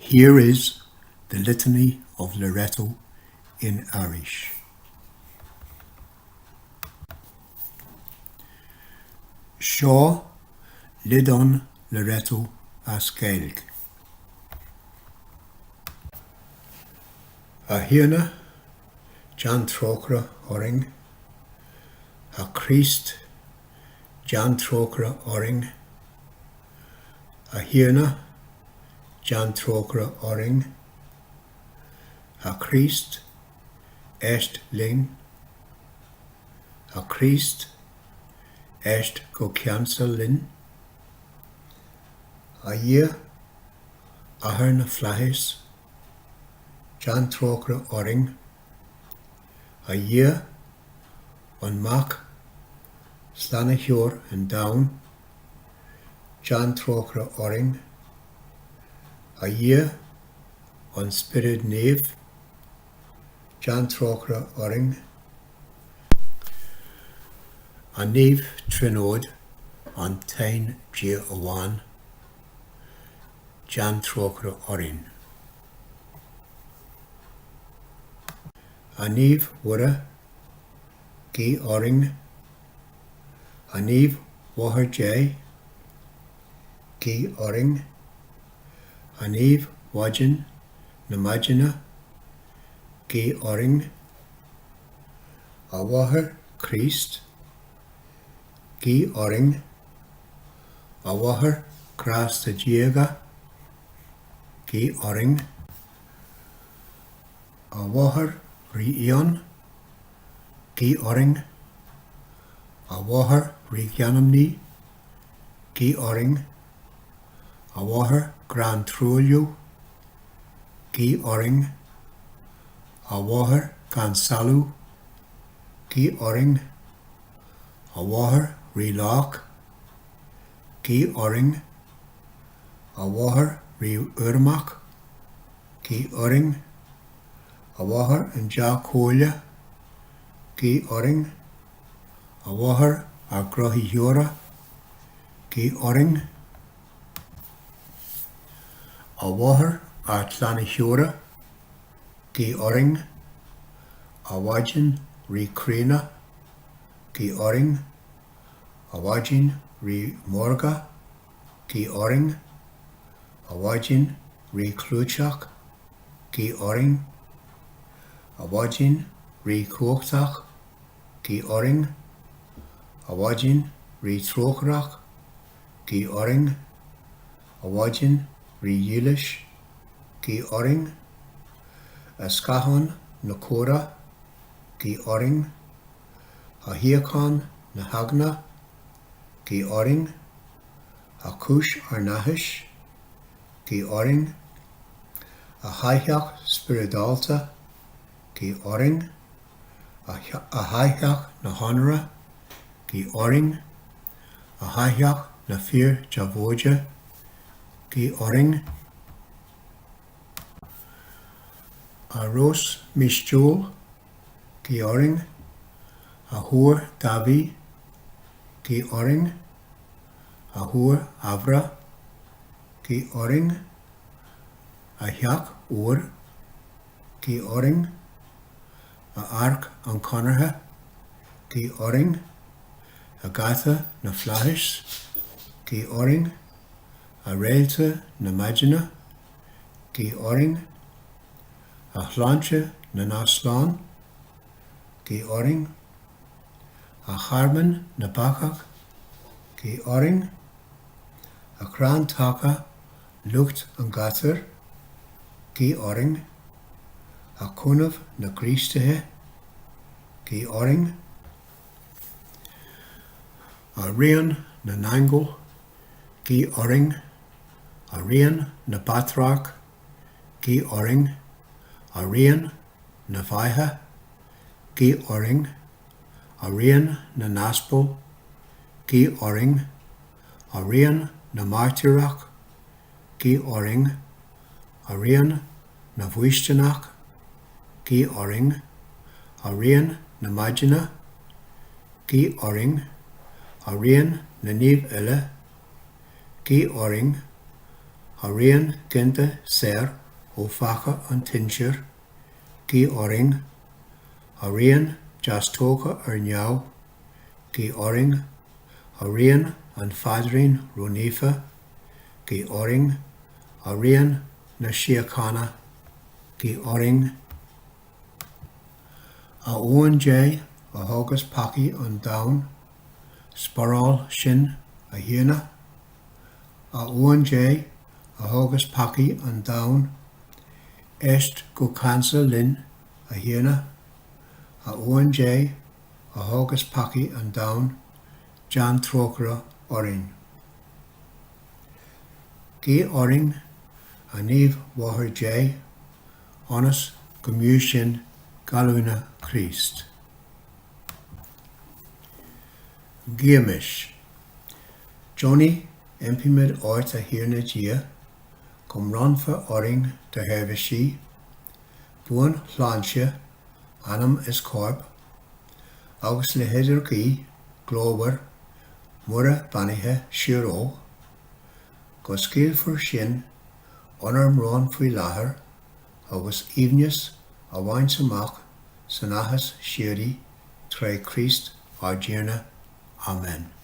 Here is the Litany of Loreto in Irish. Seo Liodán Loreto as Gaeilge. A Thiarna, déan trócaire orainn. A Chríost, déan trócaire orainn. A Thiarna, déan trócaire orainn. A Chríost, éist linn. A Chríost, éist go ceansa linn. A Dhia, Athair na bhFlaitheas, déan trócaire orainn. A Dhia, an Mac, Slánaitheoir an domhain, déan trócaire orainn. A Dhia, an Spiorad Naomh, déan trócaire orainn. A Naomh-Tríonóid, an t-aon Dia amháin, déan trócaire orainn. A Naomh Mhuire, guigh orainn. A Naomh Mháthair Dé, guigh orainn. A Naomh Mhaighdean na Maighdine, guigh orainn. A Mháthair Chríost, guigh orainn. A Mháthair Ghrásta Diaga, guigh orainn. A Mháthair Rí-Íon, guigh orainn. A Mháthair Rí-Gheanmnaí, guigh orainn. A Mháthair gan Truailliú, guigh orainn. A Mháthair gan Salú, guigh orainn. A Mháthair Rí-Lách, guigh orainn. A Mháthair Rí-Urramach, guigh orainn. A Mháthair an Dea-Chomhairle, guigh orainn. A Mháthair ár gCruthaitheora, guigh orainn. A Mháthair ár tSlánaitheora, guigh orainn. A Mhaighdean Rí-Chríonna, guigh orainn. A Mhaighdean Rí-Mhórga, guigh orainn. A Mhaighdean Rí-Chlúiteach, guigh orainn. A Mhaighdean Rí-Chumhachtach, guigh orainn. A Mhaighdean Rí-Thrócaireach, guigh orainn. A Mhaighdean Rí-Dhílis, guigh orainn. A Scáthán na Córa, guigh orainn. A Shíocháin na hEagna, guigh orainn. A Chúis ár n-áthais, guigh orainn. A Shoitheach Spioradálta, guigh orainn. A Shoitheach na hOnóra, guigh orainn. A Shoitheach na Fíordheabhóide, guigh orainn. A Rós Mhistiúil, guigh orainn. A Thúr Dáiví, guigh orainn. A Thúr Eabhra, guigh orainn. A Theach Úr, guigh orainn. A Áirc an Chonartha, guigh orainn. A Gheata na bhFlaitheas, guigh orainn. A Réalta na Maidine, guigh orainn. A Shláinte na nEaslán, guigh orainn. A Thearmann na bPeacach, guigh orainn. A Chrann Taca lucht an ghátair, guigh orainn. A Chúnamh na gCríostaithe, guigh orainn. A Rian na nAingeal, guigh orainn. A Rian na bPatrarc, guigh orainn. A Rian na bhFáithe, guigh orainn. A Rian na nAspal, guigh orainn. A Rian na Mairtíreach, guigh orainn. A Rian na bhFaoistineach, guigh orainn. A Rian na Maighdine, guigh orainn. A Rian na Naomh uile, guigh orainn. A Ríon ginte saor ó pheaca an tsinsir, guigh orainn. A Ríon deastógtha ar neamh, guigh orainn. A Ríon an Phaidrín Ró-Naofa, guigh orainn. A Ríon na Síochána, guigh orainn. A Uan Dé a thógas peacaí an domhain, spáráil sinn, a Thiarna. A Uan Dé a thógas peacaí an domhain, éist go ceansa linn, a Thiarna. A Uan Dé a thógas peacaí an domhain, déan trócaire orainn. Guigh orainn, a Naomh-Mháthair Dé, ionas go mb'fhiú sinn gallúna Chríost. Guímis. Deonaigh, impímid ort a Thiarna Dia, go mbronnfá orainn do sheirbhísigh, buanshláinte anam is corp, agus le hidirghuí ghlórmhar Mhuire beannaithe síoraí, go scaoilfear sinn ónár mbrón faoi láthair agus aoibhneas a bhaint amach san áthas síoraí tré Chríost ár dTiarna. Amen.